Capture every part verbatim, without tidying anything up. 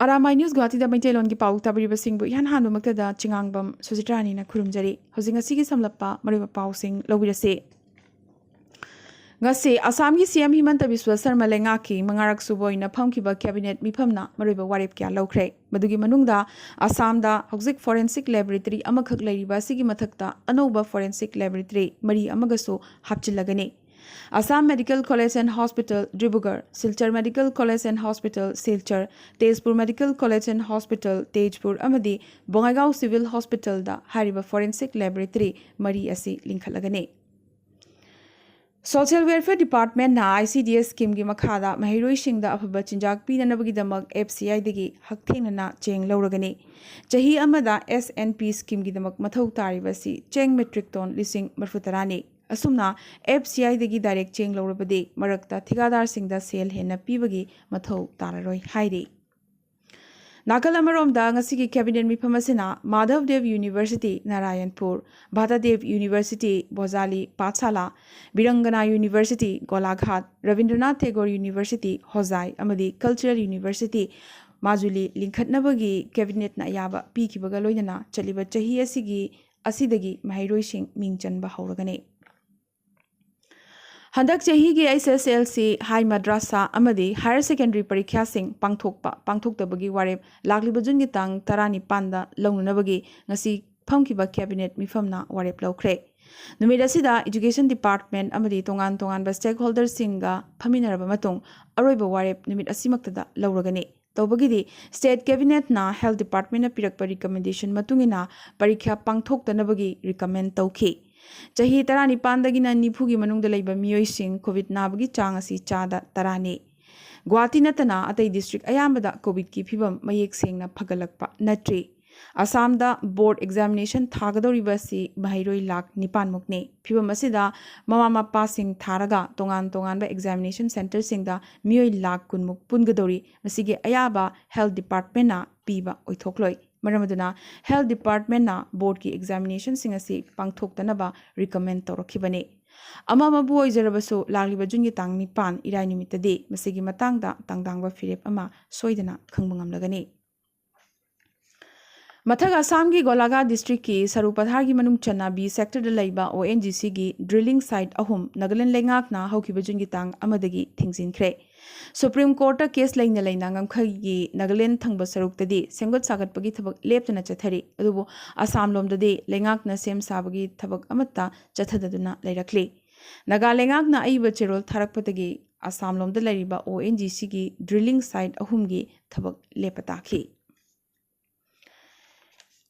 ꯑꯔꯥꯃꯥꯏ news ꯒꯨꯋꯥꯍꯥꯇꯤꯗ ꯃꯩꯇꯩꯂꯣꯟꯒꯤ ꯄꯥꯎ ꯇꯥꯕꯤꯔꯤꯕꯁꯤꯡꯕꯨ ꯏꯍꯥꯟ ꯍꯥꯟꯕꯃꯛꯇꯗ ꯆꯤꯉꯥꯡꯕꯝ ꯁꯨꯖꯤꯇ꯭ꯔꯥꯅꯤꯅ ꯈꯨꯔꯨꯝꯖꯔꯤ꯫ ꯍꯧꯖꯤꯛ ꯉꯁꯤꯒꯤ ꯁꯝꯂꯞꯄ ꯃꯔꯨꯑꯣꯏꯕ ꯄꯥꯎꯁꯤꯡ ꯂꯧꯕꯤꯔꯁꯤ꯫ ꯉꯁꯤ ꯑꯁꯥꯝꯒꯤ ꯁꯤ ꯑꯦꯝ ꯍꯤꯃꯟꯇ ꯕꯤꯁ꯭ꯋ ꯁꯔꯃ ꯂꯩꯉꯥꯛꯀꯤ ꯃꯉꯥꯔꯛ ꯁꯨꯕ ꯑꯣꯏꯅ ꯐꯝꯈꯤꯕ ꯀꯦꯕꯤꯅꯦꯠ ꯃꯤꯐꯝꯅ ꯃꯔꯨꯑꯣꯏꯕ ꯋꯥꯔꯦꯞ ꯀꯌꯥ ꯂꯧꯈ꯭ꯔꯦ꯫ ꯃꯗꯨꯒꯤ ꯃꯅꯨꯡꯗ ꯑꯁꯥꯝꯗ ꯍꯧꯖꯤꯛ ꯐꯣꯔꯦꯟꯁꯤꯛ ꯂꯦꯕꯣꯔꯦꯇꯔꯤ ꯑꯃꯈꯛ ꯂꯩꯔꯤꯕ ꯑꯁꯤꯒꯤ ꯃꯊꯛꯇ ꯑꯅꯧꯕ ꯐꯣꯔꯦꯟꯁꯤꯛ ꯂꯦꯕꯣꯔꯦꯇꯔꯤ ꯃꯔꯤ ꯑꯃꯒꯁꯨ ꯍꯥꯞꯆꯤꯜꯂꯒꯅꯤ꯫ Assam Medical College and Hospital, Dibrugarh, Silchar Medical College and Hospital, Silchar, Tezpur Medical College and Hospital, Tezpur ꯑꯃꯗꯤ ꯕꯣꯉꯥꯏꯒꯥꯎ ꯁꯤꯚꯤꯜ ꯍꯣꯁꯄꯤꯇꯥꯜꯗ ꯍꯥꯏꯔꯤꯕ ꯐꯣꯔꯦꯟꯁꯤꯛ ꯂꯦꯕꯣꯔꯦꯇꯔꯤ ꯃꯔꯤ ꯑꯁꯤ ꯂꯤꯡꯈꯠꯂꯒꯅꯤ꯫ Social welfare ꯗꯤꯄꯥꯔꯠꯃꯦꯟꯅ I C D S ꯁ꯭ꯀꯤꯝꯒꯤ ꯃꯈꯥꯗ ꯃꯍꯩꯔꯣꯏꯁꯤꯡꯗ ꯑꯐꯕ ꯆꯤꯟꯖꯥꯛ ꯄꯤꯅꯅꯕꯒꯤꯗꯃꯛ ꯑꯦꯐ ꯁꯤ ꯑꯥꯏꯗꯒꯤ ꯍꯛꯊꯦꯡꯅꯅ ꯆꯦꯡ ꯂꯧꯔꯒꯅꯤ꯫ ꯆꯍꯤ ꯑꯃꯗ ꯑꯦꯁ ꯑꯦꯟ ꯄꯤ ꯁ꯭ꯀꯤꯝꯒꯤꯗꯃꯛ ꯃꯊꯧ ꯇꯥꯔꯤꯕ ꯑꯁꯤ ꯆꯦꯡ ꯃꯦꯇ꯭ꯔꯤꯛ ꯇꯣꯟ ꯂꯤꯁꯤꯡ ꯃꯔꯤꯐꯨ ꯇꯔꯥꯅꯤ꯫ ꯑꯁꯨꯝꯅ ꯑꯦꯐ ꯁꯤ ꯑꯥꯏꯗꯒꯤ ꯗꯥꯏꯔꯦꯛ ꯆꯦꯡ ꯂꯧꯔꯕꯗꯤ ꯃꯔꯛꯇ ꯊꯤꯀꯥꯗꯥꯔꯁꯤꯡꯗ ꯁꯦꯜ ꯍꯦꯟꯅ ꯄꯤꯕꯒꯤ ꯃꯊꯧ ꯇꯥꯔꯔꯣꯏ ꯍꯥꯏꯔꯤ꯫ ꯅꯥꯀꯜ ꯑꯃꯔꯣꯝꯗ ꯉꯁꯤꯒꯤ ꯀꯦꯕꯤꯅꯦꯠ ꯃꯤꯐꯝ ꯑꯁꯤꯅ ꯃꯥꯙꯕ ꯗꯦꯕ university ꯅꯥꯔꯥꯌꯟꯄꯨꯔ, ꯚꯥꯇꯥꯗꯦꯕ university ꯕꯣꯖꯥꯂꯤ ꯄꯥꯊꯁꯥꯂꯥ, ꯕꯤꯔꯪꯒꯅꯥ university ꯒꯣꯂꯥꯘꯥꯠ, Rabindranath Tagore university ꯍꯣꯖꯥꯏ ꯑꯃꯗꯤ ꯀꯜꯆꯔꯦꯜ ꯌꯨꯅꯤꯚꯔꯁꯤꯇꯤ ꯃꯥꯖꯨꯂꯤ ꯂꯤꯡꯈꯠꯅꯕꯒꯤ ꯀꯦꯕꯤꯅꯦꯠꯅ ꯑꯌꯥꯕ ꯄꯤꯈꯤꯕꯒ ꯂꯣꯏꯅꯅ ꯆꯠꯂꯤꯕ ꯆꯍꯤ ꯑꯁꯤꯒꯤ, ꯑꯁꯤꯗꯒꯤ ꯃꯍꯩꯔꯣꯏꯁꯤꯡ ꯃꯤꯡ ꯆꯟꯕ ꯍꯧꯔꯒꯅꯤ꯫ ꯍꯟꯗꯛ ꯆꯍꯤꯒꯤ ꯑꯩꯆ ꯑꯦꯁ ꯑꯦꯜ ꯁꯤ, ꯍꯥꯏ ꯃꯗ꯭ꯔꯁꯥ ꯑꯃꯗꯤ ꯍꯥꯌꯔ ꯁꯦꯀꯦꯟꯗꯔꯤ ꯄꯔꯤꯈ꯭ꯌꯥꯁꯤꯡ ꯄꯥꯡꯊꯣꯛꯄ, ꯄꯥꯡꯊꯣꯛꯇꯕꯒꯤ ꯋꯥꯔꯦꯞ ꯂꯥꯛꯂꯤꯕ ꯖꯨꯟꯒꯤ ꯇꯥꯡ ꯇꯔꯥꯅꯤꯄꯥꯟꯗ ꯂꯧꯅꯅꯕꯒꯤ ꯉꯁꯤ ꯐꯝꯈꯤꯕ ꯀꯦꯕꯤꯅꯦꯠ ꯃꯤꯐꯝꯅ ꯋꯥꯔꯦꯞ ꯂꯧꯈ꯭ꯔꯦ꯫ ꯅꯨꯃꯤꯠ ꯑꯁꯤꯗ ꯏꯖꯨꯀꯦꯁꯟ ꯗꯤꯄꯥꯔꯠꯃꯦꯟ ꯑꯃꯗꯤ ꯇꯣꯉꯥꯟ ꯇꯣꯉꯥꯟꯕ ꯁ꯭ꯇꯦꯛꯍꯣꯜꯗꯔꯁꯤꯡꯒ ꯐꯝꯃꯤꯟꯅꯔꯕ ꯃꯇꯨꯡ ꯑꯔꯣꯏꯕ ꯋꯥꯔꯦꯞ ꯅꯨꯃꯤꯠ ꯑꯁꯤꯃꯛꯇꯗ ꯂꯧꯔꯒꯅꯤ꯫ ꯇꯧꯕꯒꯤꯗꯤ ꯁ꯭ꯇꯦꯠ ꯀꯦꯕꯤꯅꯦꯠꯅ ꯍꯦꯜꯊ ꯗꯤꯄꯥꯔꯠꯃꯦꯟꯅ ꯄꯤꯔꯛꯄ ꯔꯤꯀꯃꯦꯟꯗꯦꯁꯟ ꯃꯇꯨꯡ ꯏꯟꯅ ꯄꯔꯤꯈ꯭ꯌꯥ ꯄꯥꯡꯊꯣꯛꯇꯅꯕꯒꯤ ꯔꯤꯀꯃꯦꯟ ꯇꯧꯈꯤ꯫ ꯆꯍꯤ ꯇꯔꯥꯅꯤꯄꯥꯟꯗꯒꯤꯅ ꯅꯤꯐꯨꯒꯤ ꯃꯅꯨꯡꯗ ꯂꯩꯕ ꯃꯤꯑꯣꯏꯁꯤꯡ ꯀꯣꯚꯤꯗ ꯅꯥꯕꯒꯤ ꯆꯥꯡ ꯑꯁꯤ ꯆꯥꯗ ꯇꯔꯥꯅꯤ꯫ ꯒꯨꯋꯥꯍꯥꯇꯤ ꯅꯠꯇꯅ ꯑꯇꯩ ꯗꯤꯁꯇ꯭ꯔꯤꯛ ꯑꯌꯥꯝꯕꯗ ꯀꯣꯚꯤꯗꯀꯤ ꯐꯤꯚꯝ ꯃꯌꯦꯛ ꯁꯦꯡꯅ ꯐꯒꯠꯂꯛꯄ ꯅꯠꯇ꯭ꯔꯤ꯫ ꯑꯁꯥꯝꯗ ꯕꯣꯔꯗ ꯑꯦꯛꯖꯥꯃꯤꯅꯦꯁꯟ ꯊꯥꯒꯗꯧꯔꯤꯕ ꯑꯁꯤ ꯃꯍꯩꯔꯣꯏ ꯂꯥꯈ ꯅꯤꯄꯥꯟ ꯃꯨꯛꯅꯤ꯫ ꯐꯤꯚꯝ ꯑꯁꯤꯗ ꯃꯃꯥ ꯃꯄꯥꯁꯤꯡ ꯊꯥꯔꯒ ꯇꯣꯉꯥꯟ ꯇꯣꯉꯥꯟꯕ ꯑꯦꯛꯖꯥꯃꯤꯅꯦꯁꯟ ꯁꯦꯟꯇꯔꯁꯤꯡꯗ ꯃꯤꯑꯣꯏ ꯂꯥꯈ ꯀꯨꯟ ꯃꯨꯛ ꯄꯨꯟꯒꯗꯧꯔꯤ꯫ ꯃꯁꯤꯒꯤ ꯑꯌꯥꯕ ꯍꯦꯜꯊ ꯗꯤꯄꯥꯔꯠꯃꯦꯟꯅ ꯄꯤꯕ ꯑꯣꯏꯊꯣꯛꯂꯣꯏ꯫ ꯃꯔꯝ ꯑꯗꯨꯅ ꯍꯦꯜꯊ ꯗꯤꯄꯥꯔꯠꯃꯦꯟꯅ ꯕꯣꯔꯗꯀꯤ ꯑꯦꯛꯖꯥꯃꯤꯅꯦꯁꯟꯁꯤꯡ ꯑꯁꯤ ꯄꯥꯡꯊꯣꯛꯇꯅꯕ ꯔꯤꯀꯃꯦꯟ ꯇꯧꯔꯛꯈꯤꯕꯅꯤ꯫ ꯑꯃ ꯑꯃꯕꯨ ꯑꯣꯏꯖꯔꯕꯁꯨ, ꯂꯥꯛꯂꯤꯕ ꯖꯨꯟꯒꯤ ꯇꯥꯡ ꯅꯤꯄꯥꯟ, ꯏꯔꯥꯏ ꯅꯨꯃꯤꯠꯇꯗꯤ ꯃꯁꯤꯒꯤ ꯃꯇꯥꯡꯗ ꯇꯥꯡꯗꯥꯡꯕ ꯐꯤꯔꯦꯞ ꯑꯃ ꯁꯣꯏꯗꯅ ꯈꯪꯕ ꯉꯝꯂꯒꯅꯤ꯫ ꯃꯊꯛ ꯑꯁꯥꯝꯒꯤ ꯒꯣꯂꯥꯘꯥꯠ ꯗꯤꯁꯇ꯭ꯔꯤꯛꯀꯤ ꯁꯔꯨ ꯄꯊꯥꯔꯒꯤ ꯃꯅꯨꯡ ꯆꯟꯅ ꯕꯤ ꯁꯦꯛꯇꯔꯗ ꯂꯩꯕ ꯑꯣ ꯑꯦꯟ ꯖꯤ ꯁꯤꯒꯤ ꯗ꯭ꯔꯤꯂꯤꯡ ꯁꯥꯏꯠ ꯑꯍꯨꯝ ꯅꯥꯒꯥꯂꯦꯟ ꯂꯩꯉꯥꯛꯅ ꯍꯧꯈꯤꯕ ꯖꯨꯟꯒꯤ ꯇꯥꯡ ꯑꯃꯗꯒꯤ ꯊꯤꯡꯖꯤꯟꯈ꯭ꯔꯦ꯫ ꯁꯨꯄ꯭ꯔꯤꯝ ꯀꯣꯔꯠꯇ ꯀꯦꯁ ꯂꯩꯅ ꯂꯩꯅ ꯉꯝꯈꯩꯒꯤ ꯅꯥꯒꯥꯂꯦꯟ ꯊꯪꯕ ꯁꯔꯨꯛꯇꯗꯤ ꯁꯦꯝꯒꯠ ꯁꯥꯒꯠꯄꯒꯤ ꯊꯕꯛ ꯂꯦꯞꯇꯅ ꯆꯠꯊꯔꯤ, ꯑꯗꯨꯕꯨ ꯑꯁꯥꯝ ꯂꯣꯝꯗꯗꯤ ꯂꯩꯉꯥꯛꯅ ꯁꯦꯝ ꯁꯥꯕꯒꯤ ꯊꯕꯛ ꯑꯃꯠꯇ ꯆꯠꯊꯗꯗꯨꯅ ꯂꯩꯔꯛꯂꯤ꯫ ꯅꯥꯒꯥ ꯂꯩꯉꯥꯛꯅ ꯑꯏꯕ ꯆꯦꯔꯣꯜ ꯊꯥꯔꯛꯄꯗꯒꯤ ꯑꯁꯥꯝ ꯂꯣꯝꯗ ꯂꯩꯔꯤꯕ ꯑꯣ ꯑꯦꯟ ꯖꯤ ꯁꯤꯒꯤ ꯗ꯭ꯔꯤꯂꯤꯡ ꯁꯥꯏꯠ ꯑꯍꯨꯝꯒꯤ ꯊꯕꯛ ꯂꯦꯞꯄ ꯇꯥꯈꯤ꯫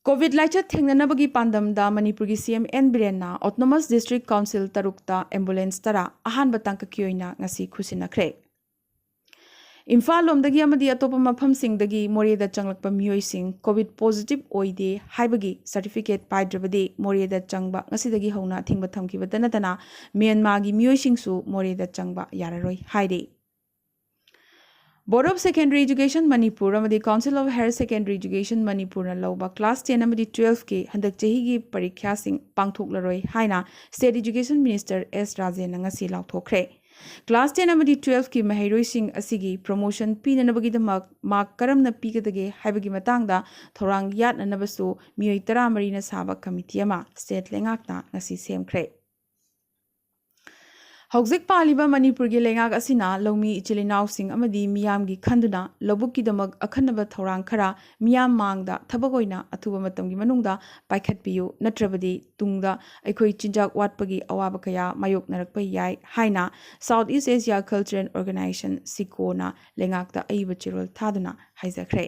ꯀꯣꯚꯤꯗ ꯂꯥꯏꯆꯠ ꯊꯦꯡꯅꯅꯕꯒꯤ ꯄꯥꯟꯗꯝꯗ ꯃꯅꯤꯄꯨꯔꯒꯤ ꯁꯤ ꯑꯦꯝ ꯑꯦꯟ ꯕꯤꯔꯦꯟꯅ ꯑꯣꯇꯣꯅꯣꯃꯁ ꯗꯤꯁꯇ꯭ꯔꯤꯛ ꯀꯥꯎꯟꯁꯤꯜ ꯇꯔꯨꯛꯇ ꯑꯦꯝꯕꯨꯂꯦꯟꯁ ꯇꯔꯥ ꯑꯍꯥꯟꯕ ꯇꯥꯡꯀꯛꯀꯤ ꯑꯣꯏꯅ ꯉꯁꯤ ꯈꯨꯠꯁꯤꯟꯅꯈ꯭ꯔꯦ꯫ ꯏꯝꯐꯥꯜ ꯂꯣꯝꯗꯒꯤ ꯑꯃꯗꯤ ꯑꯇꯣꯞꯄ ꯃꯐꯝꯁꯤꯡꯗꯒꯤ ꯃꯣꯔꯦꯗ ꯆꯪꯂꯛꯄ ꯃꯤꯑꯣꯏꯁꯤꯡ ꯀꯣꯚꯤꯗ ꯄꯣꯖꯤꯇꯤꯚ ꯑꯣꯏꯗꯦ ꯍꯥꯏꯕꯒꯤ ꯁꯥꯔꯇꯤꯐꯤꯀꯦꯠ ꯄꯥꯏꯗ꯭ꯔꯕꯗꯤ ꯃꯣꯔꯦꯗ ꯆꯪꯕ ꯉꯁꯤꯗꯒꯤ ꯍꯧꯅ ꯑꯊꯤꯡꯕ ꯊꯝꯈꯤꯕꯇ ꯅꯠꯇꯅ ꯃ꯭ꯌꯥꯟꯃꯥꯔꯒꯤ ꯃꯤꯑꯣꯏꯁꯤꯡꯁꯨ ꯃꯣꯔꯦꯗ ꯆꯪꯕ ꯌꯥꯔꯔꯣꯏ ꯍꯥꯏꯔꯤ꯫ Board of Secondary Education Manipur ꯑꯃꯗꯤ Council of Higher Secondary Education ꯃꯅꯤꯄꯨꯔꯅ ꯂꯧꯕ ꯀ꯭ꯂꯥꯁ ꯇꯦꯟ ꯑꯃꯗꯤ ꯇꯨꯋꯦꯜꯐꯀꯤ ꯍꯟꯗꯛ ꯆꯍꯤꯒꯤ ꯄꯔꯤꯈ꯭ꯌꯥꯁꯤꯡ ꯄꯥꯡꯊꯣꯛꯂꯔꯣꯏ ꯍꯥꯏꯅ ꯁ꯭ꯇꯦꯠ ꯑꯦꯖꯨꯀꯦꯁꯟ ꯃꯤꯅꯤꯁꯇꯔ ꯑꯦꯁ ꯔꯥꯖꯦꯟꯅ ꯉꯁꯤ ꯂꯥꯎꯊꯣꯛꯈ꯭ꯔꯦ꯫ ꯀ꯭ꯂꯥꯁ ꯇꯦꯟ ꯑꯃꯗꯤ ꯇꯨꯋꯦꯜꯐꯀꯤ ꯃꯍꯩꯔꯣꯏꯁꯤꯡ ꯑꯁꯤꯒꯤ ꯄ꯭ꯔꯣꯃꯣꯁꯟ ꯄꯤꯅꯅꯕꯒꯤꯗꯃꯛ ꯃꯥꯔꯛ ꯀꯔꯝꯅ ꯄꯤꯒꯗꯒꯦ ꯍꯥꯏꯕꯒꯤ ꯃꯇꯥꯡꯗ ꯊꯧꯔꯥꯡ ꯌꯥꯠꯅꯅꯕꯁꯨ ꯃꯤꯑꯣꯏ ꯇꯔꯥꯃꯔꯤꯅ ꯁꯥꯕ ꯀꯃꯤꯇꯤ ꯑꯃ ꯁ꯭ꯇꯦꯠ ꯂꯩꯉꯥꯛꯅ ꯉꯁꯤ ꯁꯦꯝꯈ꯭ꯔꯦ꯫ ꯍꯧꯖꯤꯛ ꯄꯥꯜꯂꯤꯕ ꯃꯅꯤꯄꯨꯔꯒꯤ ꯂꯩꯉꯥꯛ ꯑꯁꯤꯅ ꯂꯧꯃꯤ ꯏꯆꯤꯜ ꯏꯅꯥꯎꯁꯤꯡ ꯑꯃꯗꯤ ꯃꯤꯌꯥꯝꯒꯤ ꯈꯟꯗꯨꯅ ꯂꯧꯕꯨꯛꯀꯤꯗꯃꯛ ꯑꯈꯟꯅꯕ ꯊꯧꯔꯥꯡ ꯈꯔ ꯃꯤꯌꯥꯝ ꯃꯥꯡꯗ ꯊꯕꯛ ꯑꯣꯏꯅ ꯑꯊꯨꯕ ꯃꯇꯝꯒꯤ ꯃꯅꯨꯡꯗ ꯄꯥꯏꯈꯠꯄꯤꯌꯨ, ꯅꯠꯇ꯭ꯔꯕꯗꯤ ꯇꯨꯡꯗ ꯑꯩꯈꯣꯏ ꯆꯤꯟꯖꯥꯛ ꯋꯥꯠꯄꯒꯤ ꯑꯋꯥꯕ ꯀꯌꯥ ꯃꯥꯌꯣꯛꯅꯔꯛꯄ ꯌꯥꯏ ꯍꯥꯏꯅ South East Asia Cultural Organization, ꯁꯤꯀꯣꯅ ꯂꯩꯉꯥꯛꯇ ꯑꯏꯕ ꯆꯦꯔꯣꯜ ꯊꯥꯗꯨꯅ ꯍꯥꯏꯖꯈ꯭ꯔꯦ꯫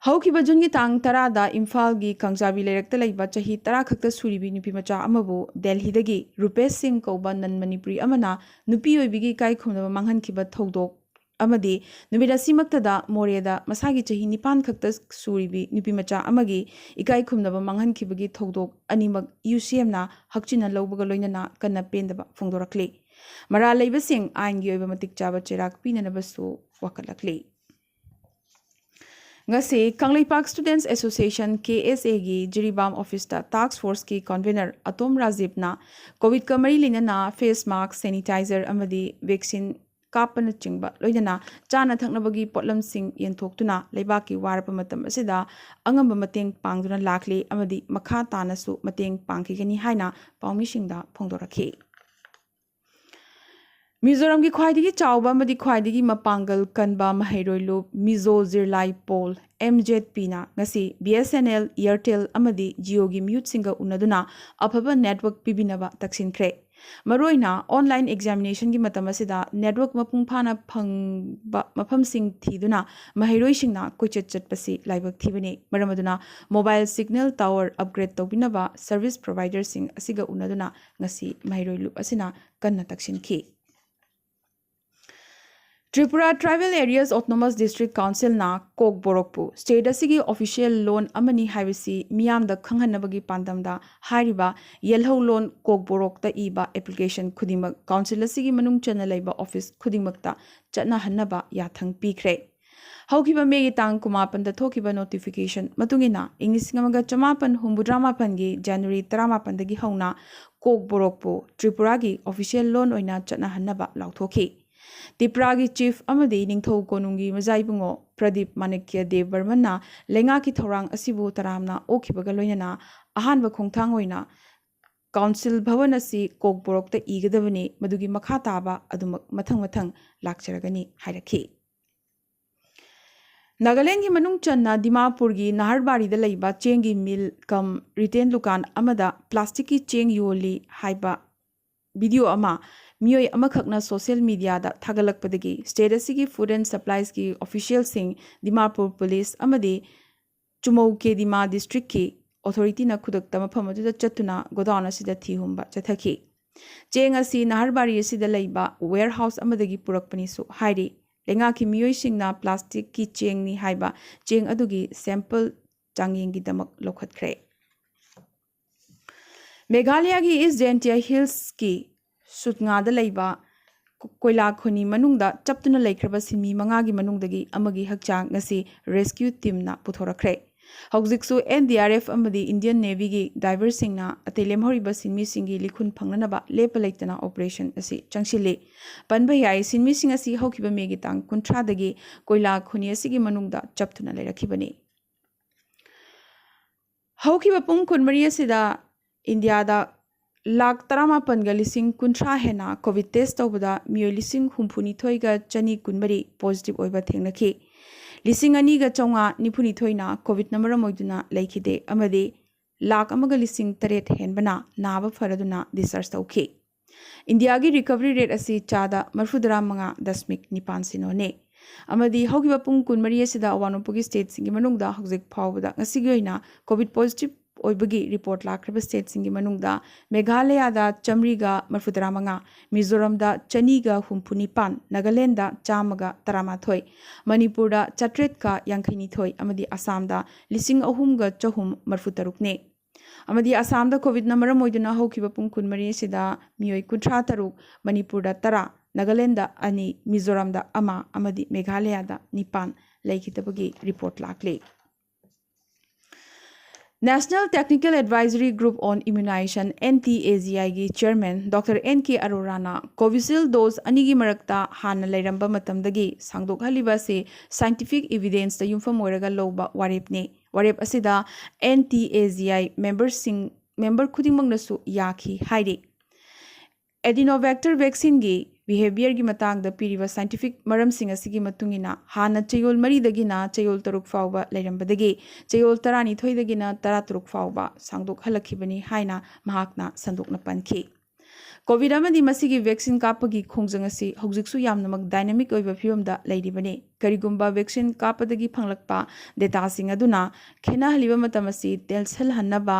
ꯍꯧꯈꯤꯕ ꯖꯨꯟꯒꯤ ꯇꯥꯡ ꯇꯔꯥꯗ ꯏꯝꯐꯥꯜꯒꯤ ꯀꯥꯡꯖꯥꯕꯤ ꯂꯩꯔꯛꯇ ꯂꯩꯕ ꯆꯍꯤ ꯇꯔꯥ ꯈꯛꯇ ꯁꯨꯔꯤꯕꯤ ꯅꯨꯄꯤꯃꯆꯥ ꯑꯃꯕꯨ ꯗꯦꯜꯍꯤꯗꯒꯤ ꯔꯨꯄꯦꯁ ꯁꯤꯡ ꯀꯧꯕ ꯅꯟ ꯃꯅꯤꯄꯨꯔꯤ ꯑꯃꯅ ꯅꯨꯄꯤ ꯑꯣꯏꯕꯤꯒꯤ ꯏꯀꯥꯏ ꯈꯨꯝꯅꯕ ꯃꯥꯡꯍꯟꯈꯤꯕ ꯊꯧꯗꯣꯛ ꯑꯃꯗꯤ ꯅꯨꯃꯤꯠ ꯑꯁꯤꯃꯛꯇꯗ ꯃꯣꯔꯦꯗ ꯃꯁꯥꯒꯤ ꯆꯍꯤ ꯅꯤꯄꯥꯟ ꯈꯛꯇ ꯁꯨꯔꯤꯕꯤ ꯅꯨꯄꯤꯃꯆꯥ ꯑꯃꯒꯤ ꯏꯀꯥꯏ ꯈꯨꯝꯅꯕ ꯃꯥꯡꯍꯟꯈꯤꯕꯒꯤ ꯊꯧꯗꯣꯛ ꯑꯅꯤꯃꯛ ꯌꯨ ꯁꯤ ꯑꯦꯝꯅ ꯍꯛꯆꯤꯟꯅ ꯂꯧꯕꯒ ꯂꯣꯏꯅꯅ ꯀꯟꯅ ꯄꯦꯟꯗꯕ ꯐꯣꯡꯗꯣꯔꯛꯂꯤ꯫ ꯃꯔꯥꯜ ꯂꯩꯕꯁꯤꯡ ꯑꯥꯏꯟꯒꯤ ꯑꯣꯏꯕ ꯃꯇꯤꯛ ꯆꯥꯕ ꯆꯩꯔꯥꯛ ꯄꯤꯅꯅꯕꯁꯨ ꯋꯥꯀꯠꯂꯛꯂꯤ꯫ ꯉꯁꯤ Kangleipak Students Association, K S A ꯒꯤ ꯖꯤꯔꯤꯕꯥꯝ office ꯇ task force ꯀꯤ convener ꯑꯇꯣꯝ ꯔꯥꯖꯤꯕꯅ COVID ꯀ ꯃꯔꯤ ꯂꯩꯅꯅ face mask, sanitizer ꯑꯃꯗꯤ vaccine ꯀꯥꯞꯄꯅꯆꯤꯡꯕ, ꯂꯣꯏꯅꯅ ꯆꯥꯅ ꯊꯛꯅꯕꯒꯤ ꯄꯣꯠꯂꯝꯁꯤꯡ ꯌꯦꯟꯊꯣꯛꯇꯨꯅ ꯂꯩꯕꯥꯛꯀꯤ ꯋꯥꯔꯕ ꯃꯇꯝ ꯑꯁꯤꯗ ꯑꯉꯝꯕ ꯃꯇꯦꯡ ꯄꯥꯡꯗꯨꯅ ꯂꯥꯛꯂꯤ ꯑꯃꯗꯤ ꯃꯈꯥ ꯇꯥꯅꯁꯨ ꯃꯇꯦꯡ ꯄꯥꯡꯈꯤꯒꯅꯤ ꯍꯥꯏꯅ ꯄꯥꯎꯃꯤꯁꯤꯡꯗ ꯐꯣꯡꯗꯣꯔꯛꯈꯤ꯫ ꯃꯤꯖꯣꯔꯥꯝꯒꯤ ꯈ꯭ꯋꯥꯏꯗꯒꯤ ꯆꯥꯎꯕ ꯑꯃꯗꯤ ꯈ꯭ꯋꯥꯏꯗꯒꯤ ꯃꯄꯥꯡꯒꯜ ꯀꯟꯕ ꯃꯍꯩꯔꯣꯏ ꯂꯨꯞ Mizo Zirlai Pawl, M Z P ꯅ ꯉꯁꯤ B S N L, Airtel ꯑꯃꯗꯤ Jio ꯒꯤ ꯃꯤꯍꯨꯠꯁꯤꯡꯒ ꯎꯅꯗꯨꯅ ꯑꯐꯕ network ꯄꯤꯕꯤꯅꯕ ꯇꯛꯁꯤꯟꯈ꯭ꯔꯦ꯫ ꯃꯔꯨꯑꯣꯏꯅ online examination ꯒꯤ ꯃꯇꯝ ꯑꯁꯤꯗ network ꯃꯄꯨꯡ ꯐꯥꯅ ꯐꯪꯕ ꯃꯐꯝꯁꯤꯡ ꯊꯤꯗꯨꯅ ꯃꯍꯩꯔꯣꯏꯁꯤꯡꯅ ꯀꯣꯏꯆꯠ ꯆꯠꯄꯁꯤ ꯂꯥꯏꯕꯛ ꯊꯤꯕꯅꯤ꯫ ꯃꯔꯝ ꯑꯗꯨꯅ mobile signal tower upgrade ꯇꯧꯕꯤꯅꯕ service provider ꯁꯤꯡ ꯑꯁꯤꯒ ꯎꯅꯗꯨꯅ ꯉꯁꯤ ꯃꯍꯩꯔꯣꯏ ꯂꯨꯞ ꯑꯁꯤꯅ ꯀꯟꯅ ꯇꯛꯁꯤꯟꯈꯤ꯫ Tripura Tribal Areas Autonomous District Council ꯅ ꯀꯣꯛꯕꯣꯔꯣꯛꯄꯨ state ꯑꯁꯤꯒꯤ official ꯂꯣꯟ ꯑꯃꯅꯤ ꯍꯥꯏꯕꯁꯤ ꯃꯤꯌꯥꯝꯗ ꯈꯪꯍꯟꯅꯕꯒꯤ ꯄꯥꯟꯗꯝꯗ ꯍꯥꯏꯔꯤꯕ ꯌꯦꯜꯍꯧꯂꯣꯟ ꯀꯣꯛꯕꯣꯔꯣꯛꯇ ꯏꯕ application ꯈꯨꯗꯤꯡꯃꯛ council ꯑꯁꯤꯒꯤ ꯃꯅꯨꯡ ꯆꯟꯅ ꯂꯩꯕ office ꯈꯨꯗꯤꯡꯃꯛꯇ ꯆꯠꯅꯍꯟꯅꯕ ꯌꯥꯊꯪ ꯄꯤꯈ꯭ꯔꯦ꯫ ꯍꯧꯈꯤꯕ May ꯒꯤ ꯇꯥꯡ ꯀꯨꯟꯃꯥꯄꯟꯗ ꯊꯣꯛꯈꯤꯕ notification ꯃꯇꯨꯡ ꯏꯟꯅ, ꯏꯪ ꯂꯤꯁꯤꯡ ꯑꯃꯒ ꯆꯃꯥꯄꯟ ꯍꯨꯝꯐꯨꯇꯔꯥ ꯃꯥꯄꯟꯒꯤ January ꯇꯔꯥꯃꯥꯄꯟꯗꯒꯤ ꯍꯧꯅ ꯀꯣꯛꯕꯣꯔꯣꯛꯄꯨ ꯇ꯭ꯔꯤꯄꯨꯔꯥꯒꯤ official ꯂꯣꯟ ꯑꯣꯏꯅ ꯆꯠꯅꯍꯟꯅꯕ ꯂꯥꯎꯊꯣꯛꯈꯤ꯫ ꯇ꯭ꯔꯤꯄꯨꯔꯥꯒꯤ chief ꯑꯃꯗꯤ ꯅꯤꯡꯊꯧ ꯀꯣꯅꯨꯡꯒꯤ ꯃꯖꯥꯏꯕꯨꯡꯉꯣ ꯄ꯭ꯔꯗꯤꯞ ꯃꯥꯅꯤꯛꯌ ꯗꯦꯕ ꯕꯔꯃꯟꯅ ꯂꯩꯉꯥꯛꯀꯤ ꯊꯧꯔꯥꯡ ꯑꯁꯤꯕꯨ ꯇꯔꯥꯝꯅ ꯑꯣꯛꯈꯤꯕꯒ ꯂꯣꯏꯅꯅ ꯑꯍꯥꯟꯕ ꯈꯣꯡꯊꯥꯡ ꯑꯣꯏꯅ council ꯚꯋꯟ ꯑꯁꯤ ꯀꯣꯛꯕꯣꯔꯣꯛꯇ ꯏꯒꯗꯕꯅꯤ, ꯃꯗꯨꯒꯤ ꯃꯈꯥ ꯇꯥꯕ ꯑꯗꯨꯃꯛ ꯃꯊꯪ ꯃꯊꯪ ꯂꯥꯛꯆꯔꯒꯅꯤ ꯍꯥꯏꯔꯛꯈꯤ꯫ ꯅꯥꯒꯥꯂꯦꯟꯒꯤ ꯃꯅꯨꯡ ꯆꯟꯅ ꯗꯤꯃꯥꯄꯨꯔꯒꯤ ꯅꯍꯔꯕꯥꯔꯤꯗ ꯂꯩꯕ ꯆꯦꯡꯒꯤ mill cum retail ꯗꯨꯀꯥꯟ ꯑꯃꯗ plastic ꯀꯤ ꯆꯦꯡ ꯌꯣꯜꯂꯤ ꯍꯥꯏꯕ video ꯑꯃ ꯃꯤꯑꯣꯏ ꯑꯃꯈꯛꯅ social media ꯗ ꯊꯥꯒꯠꯂꯛꯄꯗꯒꯤ state ꯑꯁꯤꯒꯤ Food and Supplies ꯀꯤ official ꯁꯤꯡ, ꯗꯤꯃꯥꯄꯨꯔ police ꯑꯃꯗꯤ ꯆꯨꯃꯧ ꯀꯦꯗꯤꯃꯥ district ꯀꯤ authority ꯅ ꯈꯨꯗꯛꯇ ꯃꯐꯝ ꯑꯗꯨꯗ ꯆꯠꯇꯨꯅ godown ꯑꯁꯤꯗ ꯊꯤ ꯍꯨꯝꯕ ꯆꯠꯊꯈꯤ꯫ ꯆꯦꯡ ꯑꯁꯤ ꯅꯍꯔꯕꯥꯔꯤ ꯑꯁꯤꯗ ꯂꯩꯕ warehouse ꯑꯃꯗꯒꯤ ꯄꯨꯔꯛꯄꯅꯤꯁꯨ ꯍꯥꯏꯔꯤ꯫ ꯂꯩꯉꯥꯛꯀꯤ ꯃꯤꯑꯣꯏꯁꯤꯡꯅ plastic ꯀꯤ ꯆꯦꯡꯅꯤ ꯍꯥꯏꯕ ꯆꯦꯡ ꯑꯗꯨꯒꯤ sample ꯆꯥꯡꯌꯦꯡꯒꯤꯗꯃꯛ ꯂꯧꯈꯠꯈ꯭ꯔꯦ꯫ ꯃꯦꯘꯥꯂꯌꯥꯒꯤ East Jaintia Hills ꯀꯤ ꯁꯨꯠꯉꯥꯗ ꯂꯩꯕ ꯀꯣꯏꯂꯥ ꯈꯨꯟꯅꯤ ꯃꯅꯨꯡꯗ ꯆꯞꯇꯨꯅ ꯂꯩꯈ꯭ꯔꯕ ꯁꯤꯟꯃꯤ ꯃꯉꯥꯒꯤ ꯃꯅꯨꯡꯗꯒꯤ ꯑꯃꯒꯤ ꯍꯛꯆꯥꯡ ꯉꯁꯤ ꯔꯦꯁꯀ꯭ꯌꯨ ꯇꯤꯝꯅ ꯄꯨꯊꯣꯔꯛꯈ꯭ꯔꯦ꯫ ꯍꯧꯖꯤꯛꯁꯨ ꯑꯦꯟ ꯗꯤ ꯑꯥꯔ ꯑꯦꯐ ꯑꯃꯗꯤ ꯏꯟꯗꯤꯌꯟ ꯅꯦꯚꯤꯒꯤ ꯗꯥꯏꯚꯔꯁꯤꯡꯅ ꯑꯇꯩ ꯂꯦꯝꯍꯧꯔꯤꯕ ꯁꯤꯟꯃꯤꯁꯤꯡꯒꯤ ꯂꯤꯈꯨꯟ ꯐꯪꯅꯅꯕ ꯂꯦꯞꯄ ꯂꯩꯇꯅ ꯑꯣꯄꯔꯦꯁꯟ ꯑꯁꯤ ꯆꯪꯁꯤꯜꯂꯤ꯫ ꯄꯟꯕ ꯌꯥꯏ, ꯁꯤꯟꯃꯤꯁꯤꯡ ꯑꯁꯤ ꯍꯧꯈꯤꯕ ꯃꯦꯒꯤ ꯇꯥꯡ ꯀꯨꯟꯊ꯭ꯔꯥꯗꯒꯤ ꯀꯣꯏꯂꯥ ꯈꯨꯟꯅꯤ ꯑꯁꯤꯒꯤ ꯃꯅꯨꯡꯗ ꯆꯞꯇꯨꯅ ꯂꯩꯔꯛꯈꯤꯕꯅꯤ꯫ ꯍꯧꯈꯤꯕ ꯄꯨꯡ ꯀꯨꯟꯃꯔꯤ ꯑꯁꯤꯗ ꯏꯟꯗꯤꯌꯥꯗ ꯂꯥꯈ ꯇꯔꯥꯃꯥꯄꯟꯒ ꯂꯤꯁꯤꯡ ꯀꯨꯟꯊ꯭ꯔꯥ ꯍꯦꯟꯅ ꯀꯣꯚꯤꯗ ꯇꯦꯁ ꯇꯧꯕꯗ ꯃꯤꯑꯣꯏ ꯂꯤꯁꯤꯡ ꯍꯨꯝꯐꯨꯅꯤꯊꯣꯏꯒ ꯆꯅꯤ ꯀꯨꯟꯃꯔꯤ ꯄꯣꯖꯤꯇꯤꯚ ꯑꯣꯏꯕ ꯊꯦꯡꯅꯈꯤ꯫ ꯂꯤꯁꯤꯡ ꯑꯅꯤꯒ ꯆꯥꯝꯃꯉꯥ ꯅꯤꯐꯨꯅꯤꯊꯣꯏꯅ ꯀꯣꯚꯤꯗꯅ ꯃꯔꯝ ꯑꯣꯏꯗꯨꯅ ꯂꯩꯈꯤꯗꯦ ꯑꯃꯗꯤ ꯂꯥꯈ ꯑꯃꯒ ꯂꯤꯁꯤꯡ ꯇꯔꯦꯠ ꯍꯦꯟꯕꯅ ꯅꯥꯕ ꯐꯔꯗꯨꯅ ꯗꯤꯁꯆꯥꯔꯖ ꯇꯧꯈꯤ꯫ ꯏꯟꯗꯤꯌꯥꯒꯤ ꯔꯤꯀꯚꯔꯤ ꯔꯦꯠ ꯑꯁꯤ ꯆꯥꯗ ꯃꯔꯤꯐꯨꯇꯔꯥ ꯃꯉꯥ ꯗꯁꯃꯤꯛ ꯅꯤꯄꯥꯟ ꯁꯤꯅꯣꯅꯤ꯫ ꯑꯃꯗꯤ ꯍꯧꯈꯤꯕ ꯄꯨꯡ ꯀꯨꯟꯃꯔꯤ ꯑꯁꯤꯗ ꯑꯋꯥꯡ ꯅꯣꯡꯄꯣꯛꯀꯤ ꯁ꯭ꯇꯦꯠꯁꯤꯡꯒꯤ ꯃꯅꯨꯡꯗ ꯍꯧꯖꯤꯛ ꯐꯥꯎꯕꯗ ꯉꯁꯤꯒꯤ ꯑꯣꯏꯅ ꯀꯣꯚꯤꯗ ꯄꯣꯖꯤꯇꯤꯚ ꯑꯣꯏꯕꯒꯤ ꯔꯤꯄꯣꯔꯠ ꯂꯥꯛꯈ꯭ꯔꯤꯕ ꯁ꯭ꯇꯦꯠꯁꯤꯡꯒꯤ ꯃꯅꯨꯡꯗ ꯃꯦꯘꯥꯂꯌꯥꯗ ꯆꯥꯃꯔꯤꯒ ꯃꯔꯤꯐꯨꯇꯔꯥ ꯃꯉꯥ, ꯃꯤꯖꯣꯔꯥꯝꯗ ꯆꯅꯤꯒ ꯍꯨꯝꯐꯨ ꯅꯤꯄꯥꯟ, ꯅꯥꯒꯥꯂꯦꯟꯗ ꯆꯥꯝꯃꯒ ꯇꯔꯥꯃꯥꯊꯣꯏ, ꯃꯅꯤꯄꯨꯔꯗ ꯆꯥꯇ꯭ꯔꯦꯠꯀ ꯌꯥꯡꯈꯩ ꯅꯤꯊꯣꯏ ꯑꯃꯗꯤ ꯑꯁꯥꯝꯗ ꯂꯤꯁꯤꯡ ꯑꯍꯨꯝꯒ ꯆꯍꯨꯝ ꯃꯔꯤꯐꯨ ꯇꯔꯨꯛꯅꯤ꯫ ꯑꯃꯗꯤ ꯑꯁꯥꯝꯗ ꯀꯣꯚꯤꯗꯅ ꯃꯔꯝ ꯑꯣꯏꯗꯨꯅ ꯍꯧꯈꯤꯕ ꯄꯨꯡ ꯀꯨꯟꯃꯔꯤ ꯑꯁꯤꯗ ꯃꯤꯑꯣꯏ ꯀꯨꯟꯊ꯭ꯔꯥ ꯇꯔꯨꯛ, ꯃꯅꯤꯄꯨꯔꯗ ꯇꯔꯥ, ꯅꯥꯒꯥꯂꯦꯟꯗ ꯑꯅꯤ, ꯃꯤꯖꯣꯔꯥꯝꯗ ꯑꯃ ꯑꯃꯗꯤ ꯃꯦꯘꯥꯂꯌꯥꯗ ꯅꯤꯄꯥꯟ ꯂꯩꯈꯤꯗꯕꯒꯤ ꯔꯤꯄꯣꯔꯠ ꯂꯥꯛꯂꯤ꯫ National Technical Advisory Group on Immunization, N T A G I ꯒꯤ ꯆꯤꯌꯔꯃꯦꯟ ꯗꯣꯛꯇꯔ ꯑꯦꯟ ꯀꯦ ꯑꯔꯣꯔꯥꯅ ꯀꯣꯚꯤꯁꯤꯜ ꯗꯣꯁ ꯑꯅꯤꯒꯤ ꯃꯔꯛꯇ ꯍꯥꯟꯅ ꯂꯩꯔꯝꯕ ꯃꯇꯝꯗꯒꯤ ꯁꯥꯡꯗꯣꯛꯍꯜꯂꯤꯕ ꯑꯁꯤ ꯁꯥꯏꯟꯇꯤꯐꯤꯛ ꯏꯚꯤꯗꯦꯟꯁꯇ ꯌꯨꯝꯐꯝ ꯑꯣꯏꯔꯒ ꯂꯧꯕ ꯋꯥꯔꯦꯞꯅꯤ꯫ ꯋꯥꯔꯦꯞ ꯑꯁꯤꯗ N T A G I ꯃꯦꯝꯕꯔꯁꯤꯡ, ꯃꯦꯝꯕꯔ ꯈꯨꯗꯤꯡꯃꯛꯅꯁꯨ ꯌꯥꯈꯤ ꯍꯥꯏꯔꯤ꯫ ꯑꯦꯗꯤꯅꯣꯚꯦꯛꯇꯔ ꯚꯦꯛꯁꯤꯟꯒꯤ ꯕꯤꯍꯦꯕꯤꯌꯔꯒꯤ ꯃꯇꯥꯡꯗ ꯄꯤꯔꯤꯕ ꯁꯥꯏꯟꯇꯤꯐꯤꯛ ꯃꯔꯝꯁꯤꯡ ꯑꯁꯤꯒꯤ ꯃꯇꯨꯡ ꯏꯟꯅ ꯍꯥꯟꯅ ꯆꯌꯣꯜ ꯃꯔꯤꯗꯒꯤꯅ ꯆꯌꯣꯜ ꯇꯔꯨꯛ ꯐꯥꯎꯕ ꯂꯩꯔꯝꯕꯗꯒꯤ ꯆꯌꯣꯜ ꯇꯔꯥꯅꯤꯊꯣꯏꯗꯒꯤꯅ ꯇꯔꯥꯇꯔꯨꯛ ꯐꯥꯎꯕ ꯁꯥꯡꯗꯣꯛꯍꯜꯂꯛꯈꯤꯕꯅꯤ ꯍꯥꯏꯅ ꯃꯍꯥꯛꯅ ꯁꯟꯗꯣꯛꯅ ꯄꯟꯈꯤ꯫ ꯀꯣꯚꯤꯗ ꯑꯃꯗꯤ ꯃꯁꯤꯒꯤ ꯚꯦꯛꯁꯤꯟ ꯀꯥꯞꯄꯒꯤ ꯈꯣꯡꯖꯪ ꯑꯁꯤ ꯍꯧꯖꯤꯛꯁꯨ ꯌꯥꯝꯅꯃꯛ ꯗꯥꯏꯅꯥꯃꯤꯛ ꯑꯣꯏꯕ ꯐꯤꯕꯝꯗ ꯂꯩꯔꯤꯕꯅꯤ꯫ ꯀꯔꯤꯒꯨꯝꯕ ꯚꯦꯛꯁꯤꯟ ꯀꯥꯞꯄꯗꯒꯤ ꯐꯪꯂꯛꯄ ꯗꯦꯇꯥꯁꯤꯡ ꯑꯗꯨꯅ ꯈꯦꯠꯅꯍꯜꯂꯤꯕ ꯃꯇꯝ ꯑꯁꯤ ꯇꯦꯜꯁꯤꯜꯍꯟꯅꯕ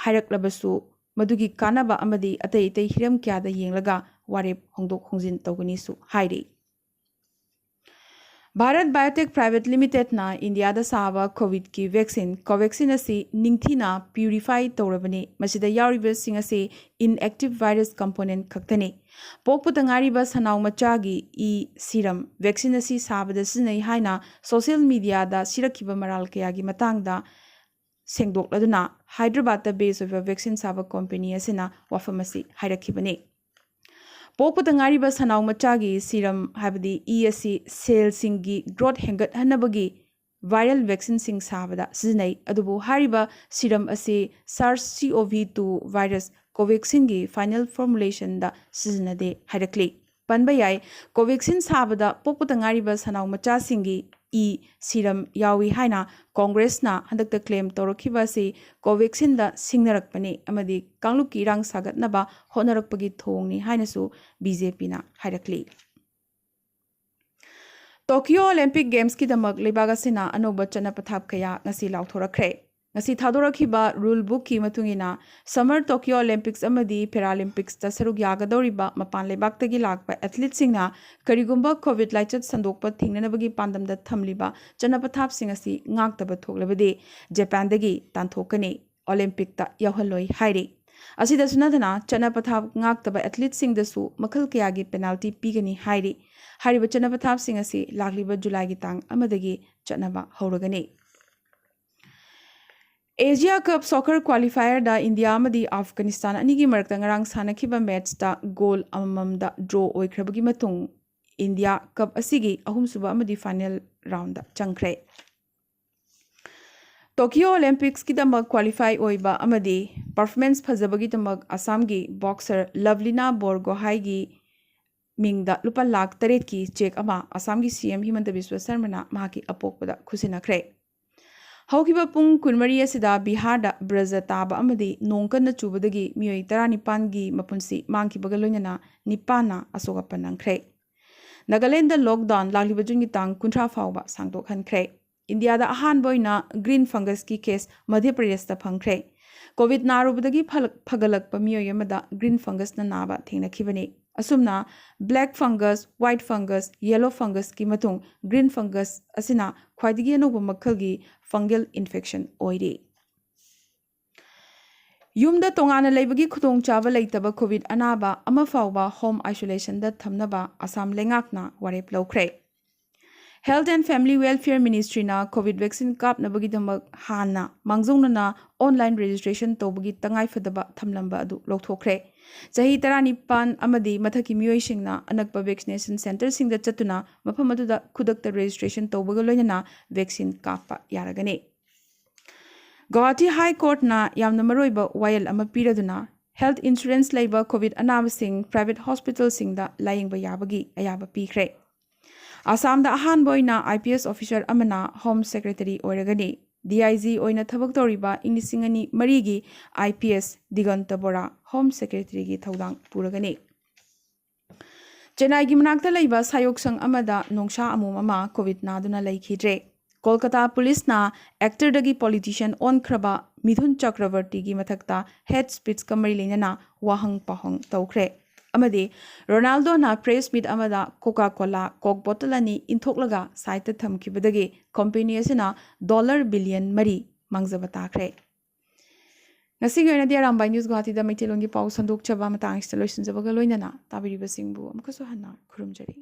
ꯍꯥꯏꯔꯛꯂꯕꯁꯨ, ꯃꯗꯨꯒꯤ ꯀꯥꯟꯅꯕ ꯑꯃꯗꯤ ꯑꯇꯩ ꯑꯇꯩ ꯍꯤꯔꯝ ꯀꯌꯥꯗ ꯌꯦꯡꯂꯒ ꯋꯥꯔꯦꯞ ꯍꯣꯡꯗꯣꯛ ꯍꯣꯡꯖꯤꯟ ꯇꯧꯒꯅꯤꯁꯨ ꯍꯥꯏꯔꯤ꯫ ꯚꯥꯔꯠ ꯕꯥꯏꯑꯣꯇꯦꯛ ꯄ꯭ꯔꯥꯏꯚꯦꯠ ꯂꯤꯃꯤꯇꯦꯗꯅ ꯏꯟꯗꯤꯌꯥꯗ ꯁꯥꯕ ꯀꯣꯚꯤꯗꯀꯤ ꯚꯦꯛꯁꯤꯟ ꯀꯣꯚꯦꯛꯁꯤꯟ ꯑꯁꯤ ꯅꯤꯡꯊꯤꯅ ꯄ꯭ꯌꯨꯔꯤꯐꯥꯏ ꯇꯧꯔꯕꯅꯤ꯫ ꯃꯁꯤꯗ ꯌꯥꯎꯔꯤꯕꯁꯤꯡ ꯑꯁꯤ ꯏꯟꯑꯦꯛꯇꯤꯚ ꯚꯥꯏꯔꯁ ꯀꯝꯄꯣꯅꯦꯟ ꯈꯛꯇꯅꯤ꯫ ꯄꯣꯛꯄꯗ ꯉꯥꯏꯔꯤꯕ ꯁꯅꯥꯎ ꯃꯆꯥꯒꯤ ꯏ ꯁꯤꯔꯝ ꯚꯦꯛꯁꯤꯟ ꯑꯁꯤ ꯁꯥꯕꯗ ꯁꯤꯖꯤꯟꯅꯩ ꯍꯥꯏꯅ ꯁꯣꯁꯤꯌꯦꯜ ꯃꯤꯗꯤꯌꯥꯗ ꯁꯤꯔꯛꯈꯤꯕ ꯃꯔꯥꯜ ꯀꯌꯥꯒꯤ ꯃꯇꯥꯡꯗ ꯁꯦꯡꯗꯣꯛꯂꯗꯨꯅ ꯍꯥꯏꯗ꯭ꯔꯕꯥꯗꯇ ꯕꯦꯁ ꯑꯣꯏꯕ ꯚꯦꯛꯁꯤꯟ ꯁꯥꯕ ꯀꯣꯝꯄꯦꯅꯤ ꯑꯁꯤꯅ ꯋꯥꯐꯝ ꯑꯁꯤ ꯍꯥꯏꯔꯛꯈꯤꯕꯅꯤ꯫ ꯄꯣꯛꯄꯗ ꯉꯥꯏꯔꯤꯕ ꯁꯅꯥꯎ ꯃꯆꯥꯒꯤ ꯁꯤꯔꯝ, ꯍꯥꯏꯕꯗꯤ ꯏ ꯑꯁꯤ ꯁꯦꯜꯁꯤꯡꯒꯤ ꯒ꯭ꯔꯣꯠ ꯍꯦꯟꯒꯠꯍꯟꯅꯕꯒꯤ ꯚꯥꯏꯔꯦꯜ ꯚꯦꯛꯁꯤꯟꯁꯤꯡ ꯁꯥꯕꯗ ꯁꯤꯖꯤꯟꯅꯩ꯫ ꯑꯗꯨꯕꯨ ꯍꯥꯏꯔꯤꯕ ꯁꯤꯔꯝ ꯑꯁꯤ SARS C O V two virus ꯀꯣꯚꯦꯛꯁꯤꯟꯒꯤ ꯐꯥꯏꯅꯦꯜ ꯐꯣꯔꯃꯨꯂꯦꯁꯟꯗ ꯁꯤꯖꯤꯟꯅꯗꯦ ꯍꯥꯏꯔꯛꯂꯤ꯫ ꯄꯟꯕ ꯌꯥꯏ, ꯀꯣꯚꯦꯛꯁꯤꯟ ꯁꯥꯕꯗ ꯄꯣꯛꯄꯗ ꯉꯥꯏꯔꯤꯕ ꯁꯅꯥꯎ ꯃꯆꯥꯁꯤꯡꯒꯤ ꯏ ꯁꯤꯔꯝ ꯌꯥꯎꯏ ꯍꯥꯏꯅ ꯀꯣꯡꯒ꯭ꯔꯦꯁꯅ ꯍꯟꯗꯛꯇ ꯀ꯭ꯂꯦꯝ ꯇꯧꯔꯛꯈꯤꯕ ꯑꯁꯤ ꯀꯣꯚꯦꯛꯁꯤꯟꯗ ꯁꯤꯡꯅꯔꯛꯄꯅꯤ ꯑꯃꯗꯤ ꯀꯥꯡꯂꯨꯞꯀꯤ ꯏꯔꯥꯡ ꯁꯥꯒꯠꯅꯕ ꯍꯣꯠꯅꯔꯛꯄꯒꯤ ꯊꯧꯑꯣꯡꯅꯤ ꯍꯥꯏꯅꯁꯨ ꯕꯤ ꯖꯦ ꯄꯤꯅ ꯍꯥꯏꯔꯛꯂꯤ꯫ ꯇꯣꯀꯤꯌꯣ ꯑꯣꯂꯤꯝꯄꯤꯛ ꯒꯦꯝꯁꯀꯤꯗꯃꯛ ꯂꯩꯕꯥꯛ ꯑꯁꯤꯅ ꯑꯅꯧꯕ ꯆꯠꯅ ꯄꯊꯥꯞ ꯀꯌꯥ ꯉꯁꯤ ꯂꯥꯎꯊꯣꯔꯛꯈ꯭ꯔꯦ꯫ ꯉꯁꯤ ꯊꯥꯗꯣꯔꯛꯈꯤꯕ ꯔꯨꯜ ꯕꯨꯛꯀꯤ ꯃꯇꯨꯡ ꯏꯟꯅ, ꯁꯝꯃꯔ ꯇꯣꯀꯤꯌꯣ ꯑꯣꯂꯤꯝꯄꯤꯛꯁ ꯑꯃꯗꯤ ꯄꯦꯔꯥꯂꯤꯝꯄꯤꯛꯁꯇ ꯁꯔꯨꯛ ꯌꯥꯒꯗꯧꯔꯤꯕ ꯃꯄꯥꯟ ꯂꯩꯕꯥꯛꯇꯒꯤ ꯂꯥꯛꯄ ꯑꯦꯊꯂꯤꯠꯁꯤꯡꯅ ꯀꯔꯤꯒꯨꯝꯕ ꯀꯣꯚꯤꯗ ꯂꯥꯏꯆꯠ ꯁꯟꯗꯣꯛꯄ ꯊꯤꯡꯅꯅꯕꯒꯤ ꯄꯥꯟꯗꯝꯗ ꯊꯝꯂꯤꯕ ꯆꯠꯅ ꯄꯊꯥꯞꯁꯤꯡ ꯑꯁꯤ ꯉꯥꯛꯇꯕ ꯊꯣꯛꯂꯕꯗꯤ ꯖꯄꯥꯟꯗꯒꯤ ꯇꯥꯟꯊꯣꯛꯀꯅꯤ, ꯑꯣꯂꯤꯝꯄꯤꯛꯇ ꯌꯥꯎꯍꯜꯂꯣꯏ ꯍꯥꯏꯔꯤ꯫ ꯑꯁꯤꯗꯁꯨ ꯅꯠꯇꯅ, ꯆꯠꯅ ꯄꯊꯥꯞ ꯉꯥꯛꯇꯕ ꯑꯦꯊꯂꯤꯠꯁꯤꯡꯗꯁꯨ ꯃꯈꯜ ꯀꯌꯥꯒꯤ ꯄꯦꯅꯥꯜꯇꯤ ꯄꯤꯒꯅꯤ ꯍꯥꯏꯔꯤ꯫ ꯍꯥꯏꯔꯤꯕ ꯆꯠꯅ ꯄꯊꯥꯞꯁꯤꯡ ꯑꯁꯤ ꯂꯥꯛꯂꯤꯕ ꯖꯨꯂꯥꯏꯒꯤ ꯇꯥꯡ ꯑꯃꯗꯒꯤ ꯆꯠꯅꯕ ꯍꯧꯔꯒꯅꯤ꯫ ꯑꯦꯁꯤꯌꯥ ꯀꯞ ꯁꯣꯀꯔ ꯀ꯭ꯋꯥꯂꯤꯐꯥꯌꯔꯗ ꯏꯟꯗꯤꯌꯥ ꯑꯃꯗꯤ ꯑꯐꯒꯥꯅꯤꯁꯇꯥꯟ ꯑꯅꯤꯒꯤ ꯃꯔꯛꯇ ꯉꯔꯥꯡ ꯁꯥꯟꯅꯈꯤꯕ ꯃꯦꯠꯁꯇ ꯒꯣꯜ ꯑꯃꯃꯝꯗ ꯗ꯭ꯔꯣ ꯑꯣꯏꯈ꯭ꯔꯕꯒꯤ ꯃꯇꯨꯡ ꯏꯟꯗꯤꯌꯥ ꯀꯞ ꯑꯁꯤꯒꯤ ꯑꯍꯨꯝꯁꯨꯕ ꯑꯃꯗꯤ ꯐꯥꯏꯅꯦꯜ ꯔꯥꯎꯟꯗ ꯆꯪꯈ꯭ꯔꯦ꯫ ꯇꯣꯀꯤꯌꯣ ꯑꯣꯂꯤꯝꯄꯤꯛꯁꯀꯤꯗꯃꯛ ꯀ꯭ꯋꯥꯂꯤꯐꯥꯏ ꯑꯣꯏꯕ ꯑꯃꯗꯤ ꯄꯔꯐꯣꯔꯃꯦꯟꯁ ꯐꯖꯕꯒꯤꯗꯃꯛ ꯑꯁꯥꯝꯒꯤ ꯕꯣꯛꯁꯔ ꯂꯚꯂꯤꯅꯥ ꯕꯣꯔꯒꯣꯍꯥꯏꯒꯤ ꯃꯤꯡꯗ ꯂꯨꯄꯥ ꯂꯥꯈ ꯇꯔꯦꯠꯀꯤ ꯆꯦꯛ ꯑꯃ ꯑꯁꯥꯝꯒꯤ ꯁꯤ ꯑꯦꯝ ꯍꯤꯃꯟꯇ ꯕꯤꯁ꯭ꯋ ꯁꯔꯃꯅ ꯃꯍꯥꯛꯀꯤ ꯑꯄꯣꯛꯄꯗ ꯈꯨꯠꯁꯤꯟꯅꯈ꯭ꯔꯦ꯫ ꯍꯧꯈꯤꯕ ꯄꯨꯡ ꯀꯨꯟꯃꯔꯤ ꯑꯁꯤꯗ ꯕꯤꯍꯥꯔꯗ ꯕ꯭ꯔꯖ ꯇꯥꯕ ꯑꯃꯗꯤ ꯅꯣꯡ ꯀꯟꯅ ꯆꯨꯕꯗꯒꯤ ꯃꯤꯑꯣꯏ ꯇꯔꯥꯅꯤꯄꯥꯟꯒꯤ ꯃꯄꯨꯟꯁꯤ ꯃꯥꯡꯈꯤꯕꯒ ꯂꯣꯏꯅꯅ ꯅꯤꯄꯥꯟꯅ ꯑꯁꯣꯛ ꯑꯄꯟ ꯅꯪꯈ꯭ꯔꯦ꯫ ꯅꯥꯒꯥꯂꯦꯟꯗ ꯂꯣꯛꯗꯥꯎꯟ ꯂꯥꯛꯂꯤꯕ ꯖꯨꯟꯒꯤ ꯇꯥꯡ ꯀꯨꯟꯊ꯭ꯔꯥ ꯐꯥꯎꯕ ꯁꯥꯡꯗꯣꯛꯍꯟꯈ꯭ꯔꯦ꯫ ꯏꯟꯗꯤꯌꯥꯗ ꯑꯍꯥꯟꯕ ꯑꯣꯏꯅ ꯒ꯭ꯔꯤꯟ ꯐꯪꯒꯁꯀꯤ ꯀꯦꯁ ꯃꯙ꯭ꯌ ꯄ꯭ꯔꯗꯦꯁꯇ ꯐꯪꯈ꯭ꯔꯦ꯫ ꯀꯣꯚꯤꯗ ꯅꯥꯔꯨꯕꯗꯒꯤ ꯐꯂꯛ-, ꯐꯒꯠꯂꯛꯄ ꯃꯤꯑꯣꯏ ꯑꯃꯗ ꯒ꯭ꯔꯤꯟ ꯐꯪꯒꯁꯅ ꯅꯥꯕ ꯊꯦꯡꯅꯈꯤꯕꯅꯤ꯫ ꯑꯁꯨꯝꯅ black fungus, white fungus, yellow fungusꯀꯤ ꯃꯇꯨꯡ green fungus ꯑꯁꯤꯅ ꯈ꯭ꯋꯥꯏꯗꯒꯤ ꯑꯅꯧꯕ ꯃꯈꯜꯒꯤ fungal infection ꯑꯣꯏꯔꯤ꯫ ꯌꯨꯝꯗ ꯇꯣꯉꯥꯟꯅ ꯂꯩꯕꯒꯤ ꯈꯨꯗꯣꯡꯆꯥꯕ ꯂꯩꯇꯕ COVID ꯑꯅꯥꯕ ꯑꯃ ꯐꯥꯎꯕ home isolationꯗ ꯊꯝꯅꯕ ꯑꯁꯥꯝ ꯂꯩꯉꯥꯛꯅ ꯋꯥꯔꯦꯞ ꯂꯧꯈ꯭ꯔꯦ꯫ Health and Family Welfare Ministryꯅ COVID vaccine ꯀꯥꯞꯅꯕꯒꯤꯗꯃꯛ ꯍꯥꯟꯅ ꯃꯥꯡꯖꯧꯅꯅ online registration ꯇꯧꯕꯒꯤ ꯇꯉꯥꯏꯐꯗꯕ ꯊꯝꯂꯝꯕ ꯑꯗꯨ ꯂꯧꯊꯣꯛꯈ꯭ꯔꯦ꯫ ꯆꯍꯤ ꯇꯔꯥꯅꯤꯄꯥꯟ ꯑꯃꯗꯤ ꯃꯊꯛꯀꯤ ꯃꯤꯑꯣꯏꯁꯤꯡꯅ ꯑꯅꯛꯄ vaccination centreꯁꯤꯡꯗ ꯆꯠꯇꯨꯅ ꯃꯐꯝ ꯑꯗꯨꯗ ꯈꯨꯗꯛꯇ registration ꯇꯧꯕꯒ ꯂꯣꯏꯅꯅ vaccine ꯀꯥꯞꯄ ꯌꯥꯔꯒꯅꯤ꯫ ꯒꯧꯍꯥꯇꯤ High Courtꯅ ꯌꯥꯝꯅ ꯃꯔꯨꯑꯣꯏꯕ ꯋꯥꯌꯦꯜ ꯑꯃ ꯄꯤꯔꯗꯨꯅ health insurance ꯂꯩꯕ COVID ꯑꯅꯥꯕꯁꯤꯡ private hospitalꯁꯤꯡꯗ ꯂꯥꯌꯦꯡꯕ ꯌꯥꯕꯒꯤ ꯑꯌꯥꯕ ꯄꯤꯈ꯭ꯔꯦ꯫ ꯑꯁꯥꯝꯗ ꯑꯍꯥꯟꯕ ꯑꯣꯏꯅ IPS officer ꯑꯃꯅ Home Secretary ꯑꯣꯏꯔꯒꯅꯤ꯫ DIG ꯑꯣꯏꯅ ꯊꯕꯛ ꯇꯧꯔꯤꯕ ꯏꯪ ꯂꯤꯁꯤꯡ ꯑꯅꯤ ꯃꯔꯤꯒꯤ IPS ꯗꯤꯒꯟꯇ ꯕꯣꯔꯥ Home Secretaryꯒꯤ ꯊꯧꯗꯥꯡ ꯄꯨꯔꯒꯅꯤ꯫ ꯆꯦꯟꯅꯥꯏꯒꯤ ꯃꯅꯥꯛꯇ ꯂꯩꯕ ꯁꯥꯌꯣꯛꯁꯪ ꯑꯃꯗ ꯅꯣꯡꯁꯥ ꯑꯃꯣꯝ ꯑꯃ COVID ꯅꯥꯗꯨꯅ ꯂꯩꯈꯤꯗ꯭ꯔꯦ꯫ ꯀꯣꯜꯀꯇꯥ ꯄꯨꯂꯤꯁꯅ actorꯗꯒꯤ politician ꯑꯣꯟꯈ꯭ꯔꯕ ꯃꯤꯊꯨꯟ ꯆꯀ꯭ꯔꯕꯔꯇꯤꯒꯤ ꯃꯊꯛꯇ hate speechꯀ ꯃꯔꯤ ꯂꯩꯅꯅ ꯋꯥꯍꯪ ꯄꯥꯎꯍꯪ ꯇꯧꯈ꯭ꯔꯦ꯫ ꯑꯃꯗꯤ ꯔꯣꯅꯥꯜꯗꯣꯅ press meet ꯑꯃꯗ Coca Cola Coke bottle ꯑꯅꯤ ꯏꯟꯊꯣꯛꯂꯒ sideꯇ ꯊꯝꯈꯤꯕꯗꯒꯤ company ꯑꯁꯤꯅ dollar billion ꯃꯔꯤ ꯃꯥꯡꯖꯕ ꯇꯥꯈ꯭ꯔꯦ꯫ ꯉꯁꯤꯒꯤ ꯑꯣꯏꯅꯗꯤ ꯑꯔꯥꯝꯕꯥꯏ News ꯒꯨꯋꯥꯍꯥꯇꯤꯗ ꯃꯩꯇꯩꯂꯣꯟꯒꯤ ꯄꯥꯎ ꯁꯟꯗꯣꯛꯆꯕ ꯃꯇꯥꯡ ꯑꯁꯤꯗ ꯂꯣꯏꯁꯤꯟꯖꯕꯒ ꯂꯣꯏꯅꯅ ꯇꯥꯕꯤꯔꯤꯕꯁꯤꯡꯕꯨ ꯑꯃꯨꯛꯀꯁꯨ ꯍꯟꯅ ꯈꯨꯔꯨꯝꯖꯔꯤ꯫